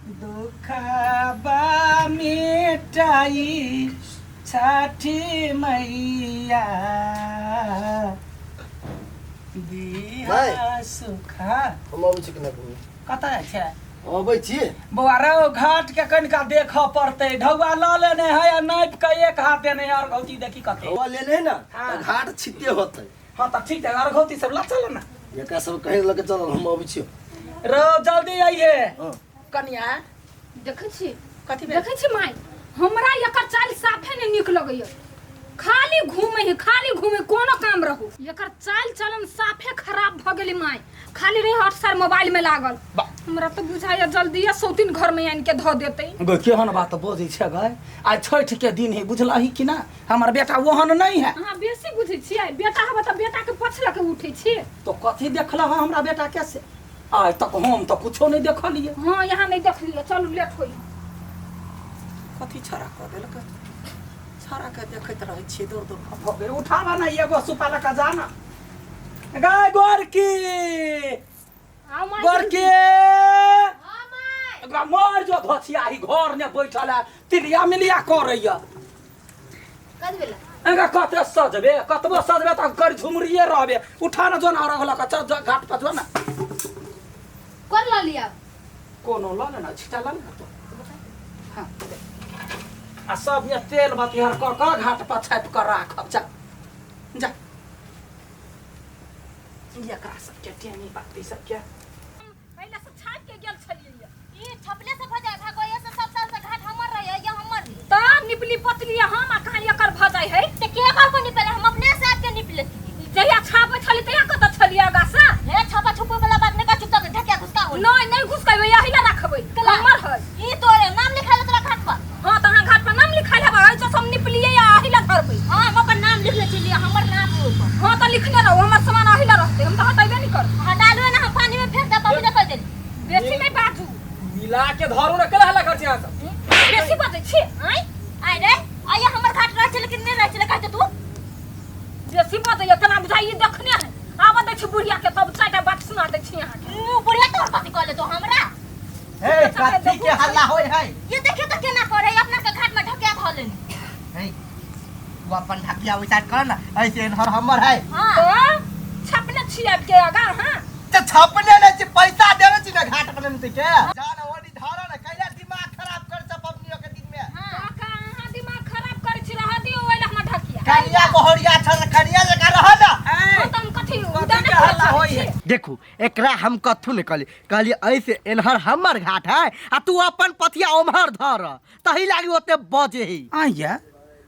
दुखबा मिटाई छठी मैया दिया भाइ। सुखा। हम अबै छी केना घूमे। कतऽ जाइ छै? अबै छी। बौआ रौ, घाट के कनिका देखऽ पड़तै। ढौआ लऽ लेने है आ नापि के एक हाथ देने है। अर्घौती देखी कते हवा लेने है ना। हाँ। तऽ घाट छिते होतै। हाँ तऽ ठीक है, अर्घौती सब लऽ चल ना। एकरा सब कहीं लऽ के चलल, हम अबै छी। रौ, जल्दी आइए। हाँ। कनिया। देखै छी। कथी भेल? देखै छी माय, हमरा एकर चालि साफे नहि नीक लगैया। खाली घूमे है, खाली घूमे, कोनो काम रहू। एकर चालि चलन साफे खराब भऽ गेलै माय। खाली रहे हर साल मोबाइल में लागल। हमरा तऽ बुझाइया जल्दीए सौतीन घर में आनि के धऽ देतै। गै, केहन बात बजै छै गै? आइ छठि के दिन है, बुझलही कि ना? हमर बेटा ओहन नहीं है। अहाँ बेसी बुझै छियै। बेटा हबे तऽ बेटा के पछ लऽ के उठै छी। तो कथी देखल हँ हमरा बेटा के से? आइ तक हम तऽ कुछो नहीं देखलियै। हाँ, यहाँ नहीं देखलियै। चलू, लेट होई। कथी छड़ा कऽ देलकै? छड़ा के देखैत रहै छियै, दूर दूर भऽ गेल। उठाबऽ ने एगो सुपा लऽ कऽ जा ना गाय। गोरकी। आउ माय। गोरकी। हाँ माय। एकरा मर जो धोसिया ही घर ने बैठल है, तिलिया मिलिया करैया। कद बेला। एकरा कते सजबे, कतबो सजबे तऽ कर झुमरिए रहबे। उठा न, जो ना रह लऽ कऽ चल, जो घाट पर जो ना। कोन लऽ लिअ? कोनो लऽ लेना, छिटा लऽ लेना तो। हाँ दे। आ सब में तेल बतिहर कऽ कऽ घाट पर छापि कऽ राखब। जा जा, एकरा सबके टेमी बाती सबके। पहिले से छापि के गेल छलियै। ई छपले से भऽ जाय भागो से सब साल से घाट हमर रहे या हमर रहे। तऽ निपली पतली हम आ कहाँ एकर भऽ जाइ है। ते के बार पर निपले? हम अपने से आबि के निप लेती। जहिया छापै छली तहिया कतऽ छलियै आगा से? हे, छापा छुपे वाला बात नहीं कर, चुपचाप ढकिया घुसका हो। नहीं, नहीं घुसकेबै, यही ला रखबै, हमर है। ई तोरे नाम लिखायल तोरा घाट पर। हाँ तऽ अहाँ घाट पर नाम लिखायल हेबै, एहि से हम निपलियै आ एही ला धरबै। हाँ, हम अपन नाम लिख ले छी, हमर नाम है ऊपर। हाँ तऽ लिखने रहू, हमर सामान एही ला रहतै, हम तऽ हटेबे नहि करबै। हटा लो ना, हम पानी में फेंक दे, पबनी कर देली। बेसी नहि बाजू। मिला के धरू ने, केला हल्ला कर छी अहाँ सब? बेसी बाजै छी। आय आय रे आय, हमर घाट रह छले कि नहीं रह छले कहते तू? बेसी बाजैया, केना बुझाइ ई देखने है। आबऽ दै छी बुढ़िया के, तब चारिटा बात सुना दै छी अहाँके। मुंह बुढ़िया तोहर कथी कहले तो हमरा? हे, कथी के हल्ला होय है? ये देखियो तो केना करे, अपना के घाट में ढकिया धऽ लेनी। हे, तू अपन ढकिया ओइ साइड कर ना, ऐसे एनहर हमर है। हाँ। तऽ छपने छी आबि के आगा अहाँ। ते छपने नै छी, पैसा देने छी ना घाट पर के। जान ओनी धर ना, कैला दिमाग खराब कर छ पबनियो के दिन में। हाँ। काका, अहाँ दिमाग खराब करै छी, रहऽ दियौ ओहि लए हमर ढकिया। कनिया बहरिया छ, कनिया जका रह ना। हाँ, तऽ हम कथी कथी उदाने के हल्ला करऽ होई चाहै है? छी? देखू, एकरा हम कथू ने कहली, कहली ऐसे एनहर हमर घाट है आ तू अपन पथिया ओम्हर धर, तही लागी ओते बजे ही। आइया,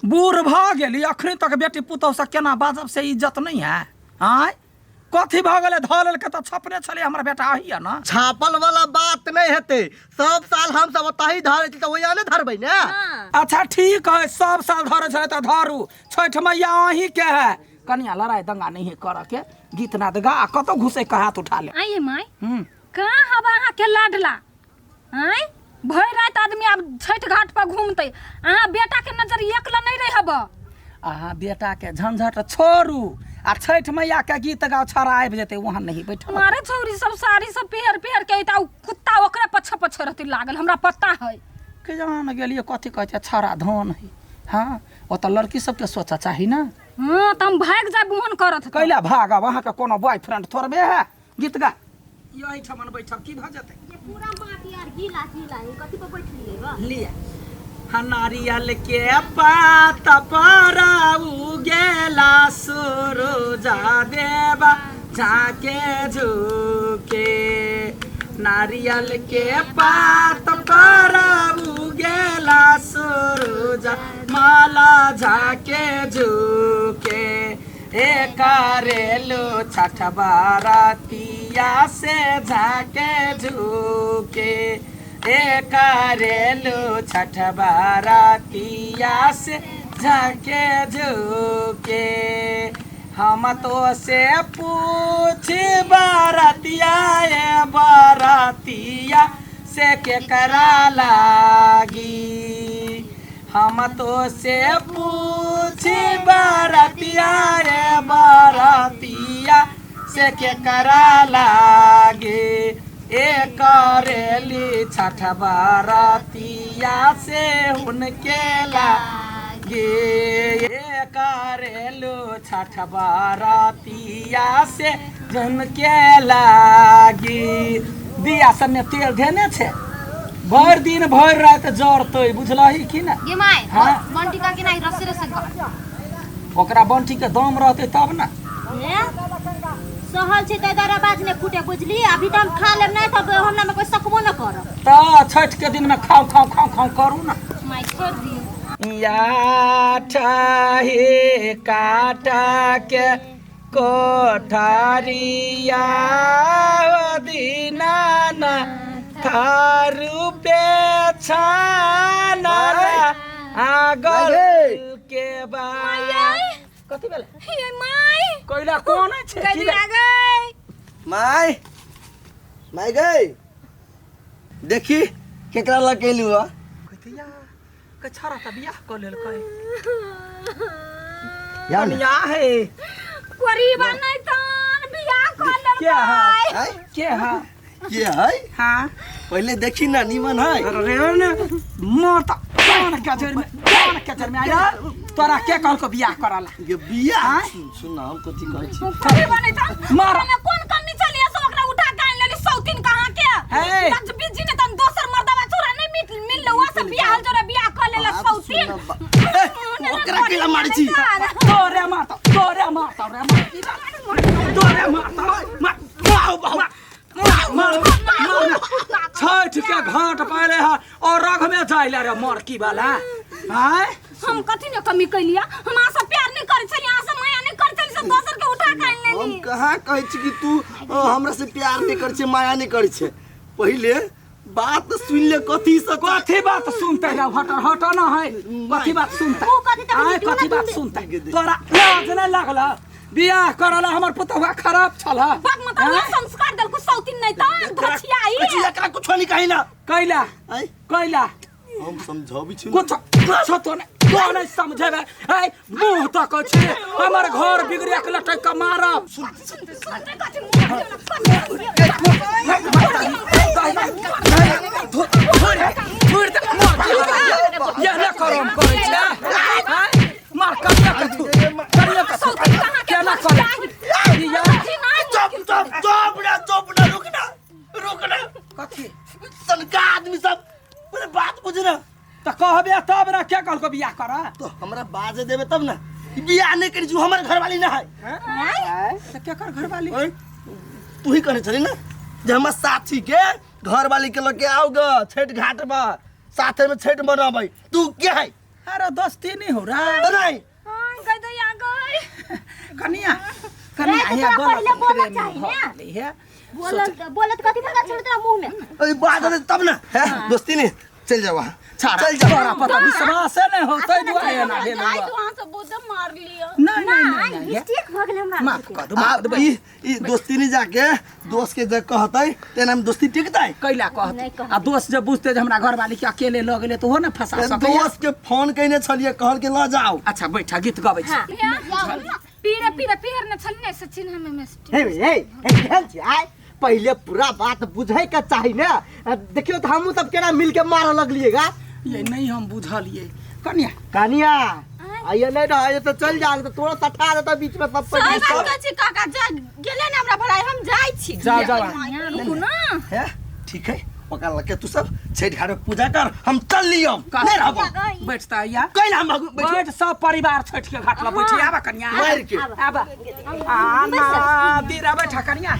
बूढ़ भऽ गेली, अखनी तक बेटी पुतहु से केना बाजब से इज्जत नहीं है? आँय, कथी भऽ गेलै? धऽ लेलकै तऽ छपने छलै हमर बेटा अहिया ना। छापल वाला बात नहीं हेतै, सब साल हम सब ओतही धरै छी तऽ ओहिया नहि धरबै ने। हाँ। अच्छा ठीक है, सब साल धरै छलै तऽ धरू, छठि मैया अहीं के है। कनिया, लड़ाई दंगा नहीं है करऽ के, गीत नाद गा आ कतौ घुसै के हाथ उठा ले। आइए माय। हम्म। कहाँ हवा अहाँके लाडला? आँय, भरि राति आदमी आब छठि घाट पर घूमतै, अहाँ बेटाके नजर एक लऽ नहि रहब। अहाँ बेटाके झंझट छोड़ू आ छठि मैया के गीत गाओ, छड़ा आबि जेतै, वहाँ नहीं बैठल। मारे छौरी सब साड़ी सब पेहर पेहर के अइता, उ कुत्ता ओकरे पछे पछे रहतै लागल, हमरा पता है। के जान गेलियै कथी कहै छै, छड़ा धन है। हाँ, ओतऽ लड़की सबके सोचऽ चाही ना। हाँ तऽ हम भागि जायब ओहन करत तऽ। कैला भागब? अहाँके कोनो बॉयफ्रेंड थोड़बे है? गीत गा, यही ठमन बैठब की भऽ जेतै? ये पूरा माटी यार गीला गीला है, कथी पर बैठलियै बा? लिया हाँ, नारियल के पात पर उगेला सूरज देवा झाके झुके, नारियल के पात पर उगेला सूरज माला झाके झुके, ए करेलु छठ बारतिया से झाके झुके, ए करेलु छठ बारतिया से झाके झुके, हम तो से पूछ बारतिया, ए बारतिया से के करा लागी, हम तो से पूछ बारतिया रे बारतिया से के करा लागे। ए करेली छठ बरतिया से हुनके लागे ए करेलू छठ बरतिया से झुनके लागी। दिया सबमे तेल धेने छै, भरि दिन भरि राति जरतै, बुझलही कि ने? गे my. हाँ। बंटी का कि नहीं रस्सी रस्सी कर। ओकरा बंटी के दम रहतै तब ने। हे सहल छै तै द्वारा बाज ने फूटे, बुझली? अभी तऽ हम खा लेब नहीं तब हमरा में कोई सकबो न करब। तऽ छठ के दिन में खाउ खाउ खाउ खाउ करू ना। My छोड़ दियो। या ठाही काटा के कोठारिया दीनाना थारू पे छानला आगल के बाद कथी भेलै? हे my. कोइला कोन छै? की गई भेलै? गई। My my गई, देखी केकरा लग गेलू हा। कथिया के छाड़ा तऽ बियाह कऽ लेलकै। या ने। कनिया हे। गरीबा नहीं तान बियाह कर के है? लेलकै। आय? के है? के है? हाँ। पहले देखी ना नीमन है। अरे ने माता कान के जड़ में, कान के जड़ में आया तोरा के कहलको बियाह करला? ये बियाह आय? सुन ना, हम कथी कहै छी। गरीबा नहीं तान मार। हमरा कोन कमी चलिए से ओकरा उठा के आनि लेली सौतीन कहाँ के? हे। तक बिजी ने तन दोसर मर्दवा छोरा नहीं मिल मिल लुआ से बियाह जोरे बियाह कर लेला बात सौतीन। सुन ना, ए, ओकरा केला मारै छी? तोरे मारता, तोरे मारता रे, मार तोरे मारता, मार मार मार मार। छठ के घाट पाले है और रग में जाइले रे मरकी वाला। आय? हम कथी ने कमी कैलिया? हम अहाँ से प्यार नहीं करै छलियै, अहाँ से माया नहीं करै छलियै, से दोसर के उठा के आनि हम लेली। कहाँ कहै छी कि तू हमरा से प्यार नहीं करै छै, माया नहीं करै छै? पहिले बात सुन ले, कथी से कथी बात सुनते रे? हट हट ना है, कथी बात सुनते? ऊ कथी तऽ आय? बुझियौ ना कथी बात तुम। सुनते? तोरा लाज नहीं लागल बियाह करला? हमर पुतहुआ खराब छल। बाप मत संस्कार देलकु सौतीन नहीं तान घछियाई। कथी एकरा कुछो नहीं कही ना। कैला? आय? कैला? हम समझाबी छी। कुछ कुछ तो नहीं, तो नहीं समझेबे। ऐ मुंह तक छै, हमर घर बिगड़िया के लटक के मारब। सुनते कथी मुँह यह करम करै छै आय? मार करिया के थू, करिया के थू। केना करे? चुप चुप चुप ना, चुप ना, रुक ना, रुक ना। कथी? सनका आदमी सब, पहिले बात बुझ ना। तऽ कहबे तब ने, के कहलको बियाह कर? तो हमरा बाजे देबे तब ना। ई बियाह नहीं करी, जो हमर घरवाली ना है। तऽ केकर घरवाली? ओए, तू ही कहने छली ना जे हमर साथी के घरवाली के लके आओ ग छठ घाट पर, साथे में छठ मनाबै। तू के है? अरे दोस्ती नहीं हो रहा। तो नहीं। हाँ गई दैया गई। कनिया कनिया, रे, हिया तोरा गलत पहिले बोलऽ प्रेम चाही भऽ ने। गेलै हे। बोलत बोलत कथी भगा छोड़ तोरा मुंह में। अरे बात दे तब ना है दोस्ती नहीं, चल जा वहाँ, चल जा। तोरा पता विश्वास नहीं हो तै दुआरे एना भेल आई हुआ। तो वहाँ से बोझ मार लिया। नहीं नहीं नहीं नहीं मिस्टेक भऽ गेल हमरा। माफ कऽ दू, आ, माफ कऽ दू। ई ई दोस्ती नहीं जाके दोस्त के जे कहतै तेना में दोस्ती टिकतै? कैला कहत? नहि कहतै। आ दोस्त जब बुझते जे हमरा घरवाली के अकेले लऽ गेलै तऽ ओहो ने फंसा सकैया। दोस्त के फोन कयने छलियै, कहल के लऽ जाओ। अच्छा बैठा, गीत गबै छी। पीरे पीरे पीर ने छल ने से चिन्ह में मिस्टेक। हे हे हे, केहन छी आय? पहिले पूरा बात बुझै के चाही ने। आ, देखियौ तऽ हमहूँ सब केना मिल के मारऽ लगलियै गा। ये नहीं हम बुझलियै कनिया। कनिया आइए नहीं रह तऽ चल जा, तऽ तोरा सठा देतौ बीच में सब सही पैसा। बात कहै छी काका, जा गेलै ने हमरा भलाई, हम जाइ छी। जाओ, जाओ। यहाँ रुकू ना। है ठीक है, ओकरा लके तू सब छठ घाट में पूजा कर, हम चल लियौ, नहीं रहबो। बैठता या कैला हम भागू? बैठू। बैठ, सब परिवार छठ के घाट लग बैठ। आबा कनिया। मारि के। आबा आना दीरा, बैठा कनिया।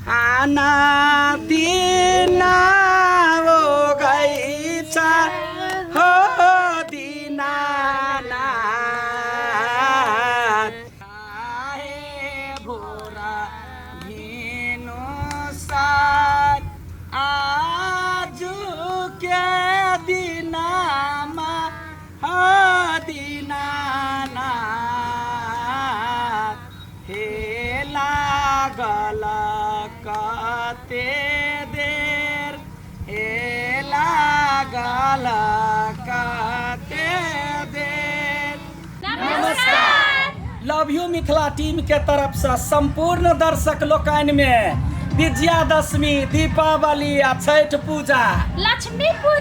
आना दीना हो गई छा हो दीना आहे भोरा भिनु सार आजु के दिनामा हो दीनानाथ हे लागल कते देर, हे लागल कते देर। नमस्कार, लव you Mithila team के तरफ से संपूर्ण दर्शक लोकनि में विजयादशमी, दीपावली आ छठि पूजा। लक्ष्मी पूजा।